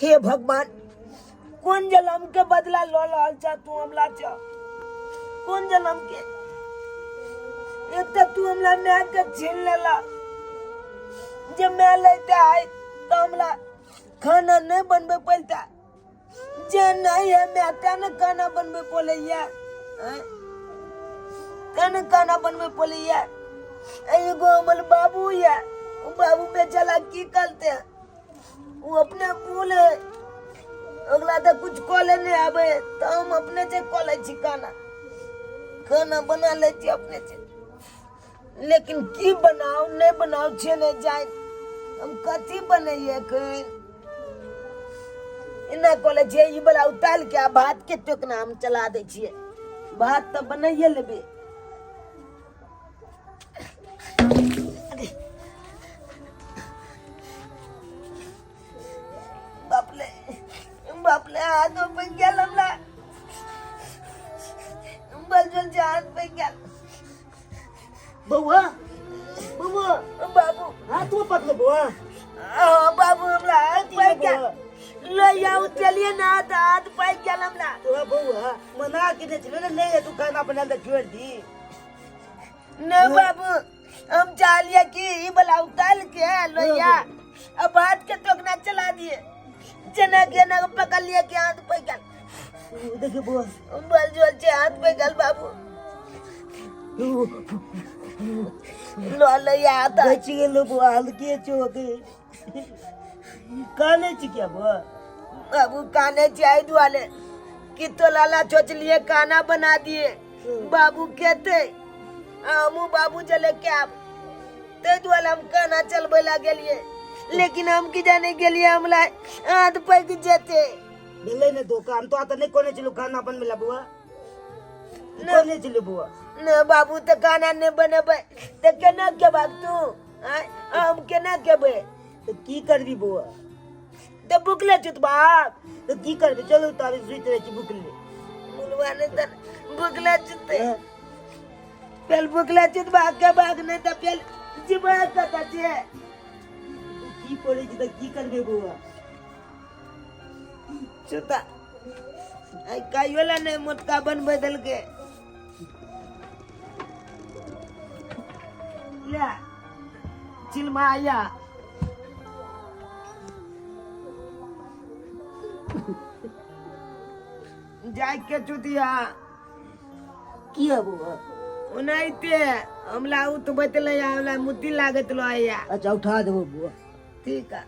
हे भगवान, कोन जन्म के बदला लऽ रहल छ तू हमला छ? कोन जन्म के? एक तऽ तू हमरा माय के छीन लेला। जे माय लेते आय तऽ हमरा खाना नहि बनबे पड़ता। जे नहीं है माय तें ने खाना बनबे पड़ैया, तें ने खाना बनबे पड़ैया। एगो हमर बाबू या, ओ बाबू बेचारा की करते? वो अपने भूल है, अगला तऽ कुछ कऽ ले नहि आबै, तऽ हम अपने से कऽ लै छी खाना। खाना बना लै छी अपने से, लेकिन की बनाउ नहि बनाउ छै नहि जाय। हम कथी बनैयै एखन? एना कऽ लै छियै, ई बला उतारि के आ भात के टोकना हम चला दै छियै। भात तऽ बनाइए लेबै। बापले बापले, हाथ पे गेल हमरा, बल जल से हाथ पे गेल। बउआ, बउआ। बाबू। हाथ में पकड़ो बउआ। हाँ बाबू, हमरा हाथ पे गेल। लोहिया उठलिए ना तऽ हाथ पे गेल हमरा। तोरा बउआ मना के छले ने, ले तू खाना बना ले, छोड़ दी। न बाबू, हम चाहलिए कि ई बला उतार के लोहिया अब भात के टोकना चला दिए, जेना के ना पकड़ लिए कि हाथ पे गेल। देखिए बउआ। बल जोल से हाथ पे गेल बाबू। लो लोहिया हाथ बच गेलो बउआ, हल्की चोक काने छी क्या बउआ? बाबू, काने चाहे दुआले कि तो लाला सोचलिए खाना बना दिए, बाबू कहते हमू बाबू चले के आब, ते दुआरे हम खाना चलबे ला गेलिए, लेकिन हम की जाने गेलिए हमरा हाथ पैक जेते। भेलै ने धोखा। हम तो आता नहीं कोने चलू खाना बनबे ला बउआ, कोने चलू बउआ? न बाबू, तऽ खाना नहीं बनेबै तऽ केना खेबाक तू? आँय, हम केना खेबै? तऽ की करबी बउआ? तऽ भुखले छुत बाप। तऽ की करबी? चलू ताबे सुति रहै छी भुखले। मुलवा नहीं तऽ भुखले छुते पेल, भुखले छुत भाग के भाग, नहीं तऽ पेल जीवा कतऽ छै? की करै छी तऽ की करबे बउआ? चुता आइ खाइयो ला नहीं मोटका बनबै देलकै। ले चिलमा आया जाय के चुतिया। की है बउआ? ओनाहिते हमला उठबैत ले, हमरा मुद्दी लागैत रहैया। अच्छा, उठा देबो बउआ। ठीक है।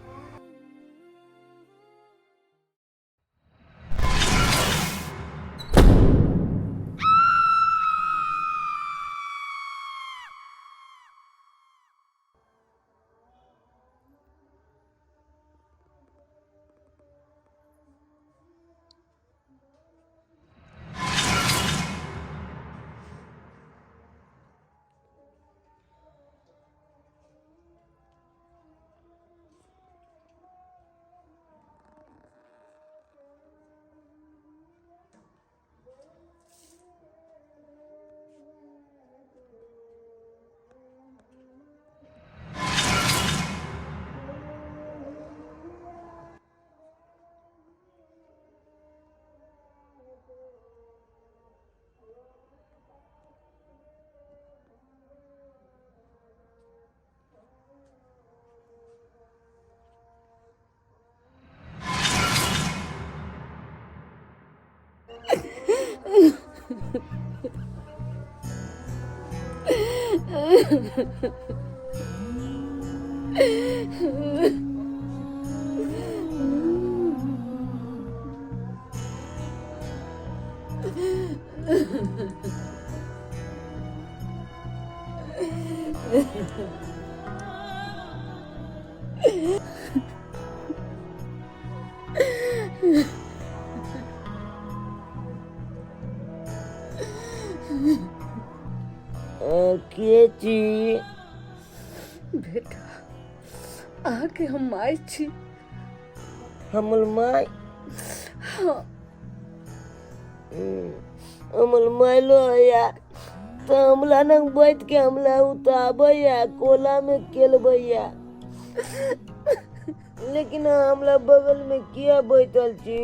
के छी? बेटा, अहाँके हम माय छी। हमर माय? हाँ। हमर मायलो यार तऽ हमरा लग बैठ के हमरा उताबैया, कोला में खेलबैया। लेकिन अहाँ हमरा बगलमे किया बैठल छी?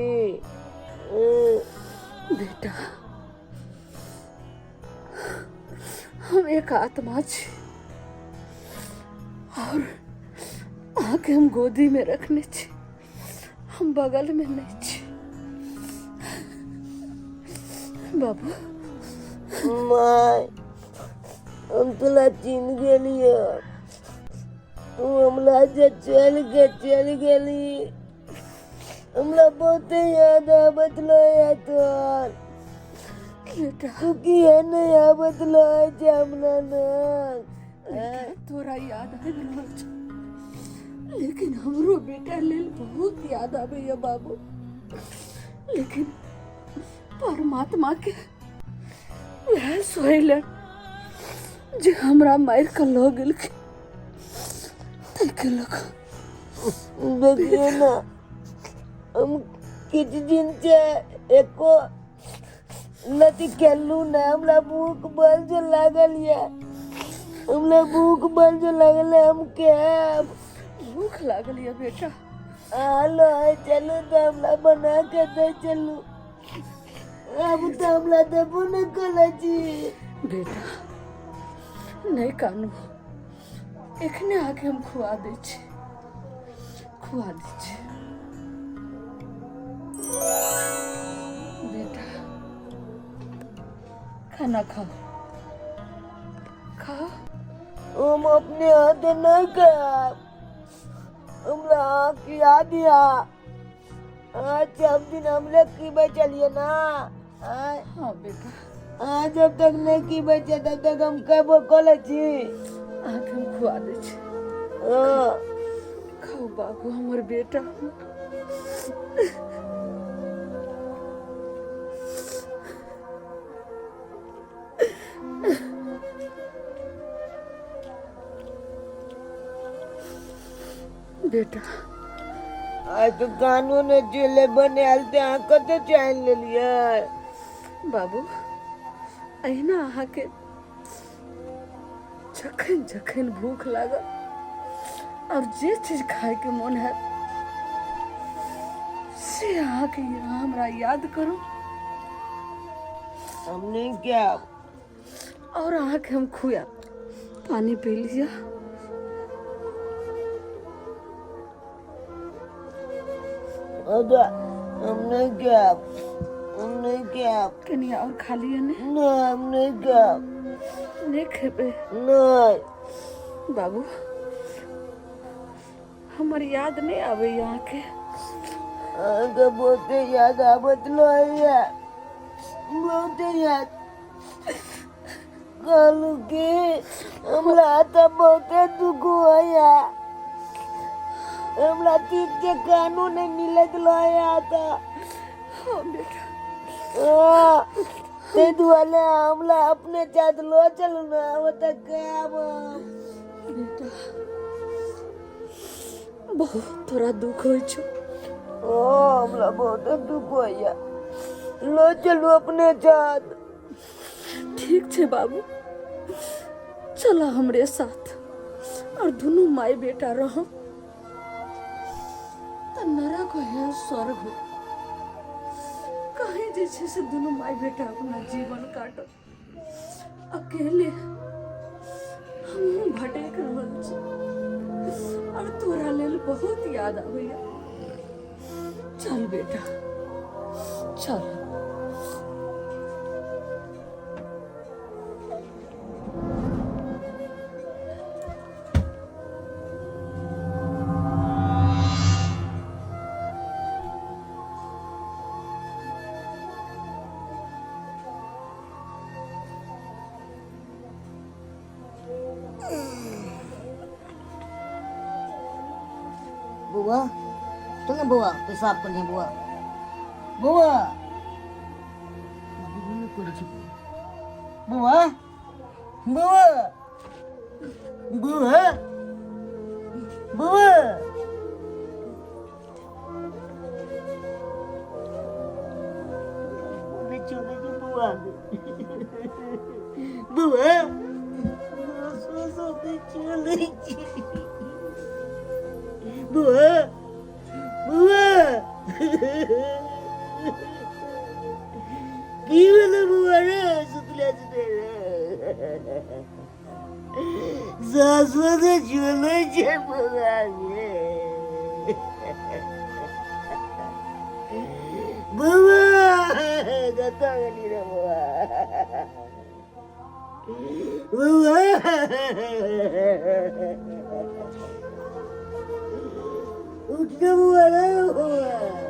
बेटा, हम एक आत्मा छी और अहाँके हम गोदीमे रखने छी, हम बगलमे नहि छी बाबू। माय, हम तोरा चिन्ह गेलियै। तू हमरा जे चलि के चलि गेली, हमरा बहुते याद आबैत रहै तोहर। बेटा, तू किया नहि आबैत रहै छै हमरा लग? तोरा याद आबि रहल छौ, लेकिन हमरो बेटा लेल बहुत याद आबैया बाबू। लेकिन परमात्मा के वएह सोहेलन जे हमरा मारि कऽ लऽ गेलखिन, ताहिके लऽ कऽ। देखियौ ने, हम किछु दिन से एको लति खेललहुँ ने। हमरा भूख बड़ जो लागल यऽ, हमरा भूख बड़ जो लागल यऽ, हम खायब। भूख लागल यऽ बेटा? हेलो, चलू तऽ हमरा बना के दे चलू। आब तऽ हमरा देबो नहि करै छी। बेटा, नहि कानू, एखने आके हम खुआ दै छी, खुआ दै छी। बेटा, खाना खाओ, खाओ। हम अपने हाथ नहि खायब, हमरा खिया दिया। आज सब दिन हमले खीबै चलिए ना। आय। हाँ बेटा। अहाँ जब तक नहि खीबै छै तब तक हम खेबो करै छी। अहाँके हम खुआ दै छी। हाँ। खाओ बाबू, हमर बेटा। बेटा, आइ तऽ कानून जेले बनायल ते अहाँ कतऽ चानि लेलियै? बाबू, अहिना अहाँके जखन जखन भूख लागल और जे चीज खायके मोन हैत से अहाँके हमरा याद करू। हम नहि खायब। और अहाँके हम खुआब। पानी पी लिअ। अच्छा, हम नहि खायब, हम नहि खायब। कनि और खा लिअ ने। नहि, हम नहि खायब। नहि खेबै? नहि। बाबू, हमर याद नहि आबैया अहाँके? अहाँके बहुते याद आबैत रहैया, बहुते याद। कहलू कि हमरा तऽ बहुते दुख होइया, हमरा ठीक से खानो नहि मिलैत रहैया तऽ। हाँ बेटा। हाँ, ताहि दुआरे हमरा अपने साथ लऽ चलू ने, ओतऽ खायब हम। बेटा, बहुत तोरा दुख होइ छौ? ओ हमरा बहुत दुख होइया, लऽ चलू अपने साथ। ठीक छै बाबू, चल हमरे साथ और दुनू माय बेटा रह तऽ नरक हो स्वर्ग हो, कहीं जे छै से दुनू माय बेटा अपना जीवन काटो। अकेले हमहूँ भटक रहल छी और तोरा लेल बहुत याद आबैया। चल बेटा, चल। बौआ, चल ना बौआ, पेशाब कर लिहे। बौआ, बौआ, करै छी बौआ, बौआ, बौआ, बौआ। चलै छै बौआ, बौआ, चलै छै बौआ। की भेलै बौआ रे? सुतले सुतले रे, सासो तऽ चलै छै बौआ गे। बौआ, कतऽ गेली रे बौआ? बौआ, उठ रे बौआ रे बौआ।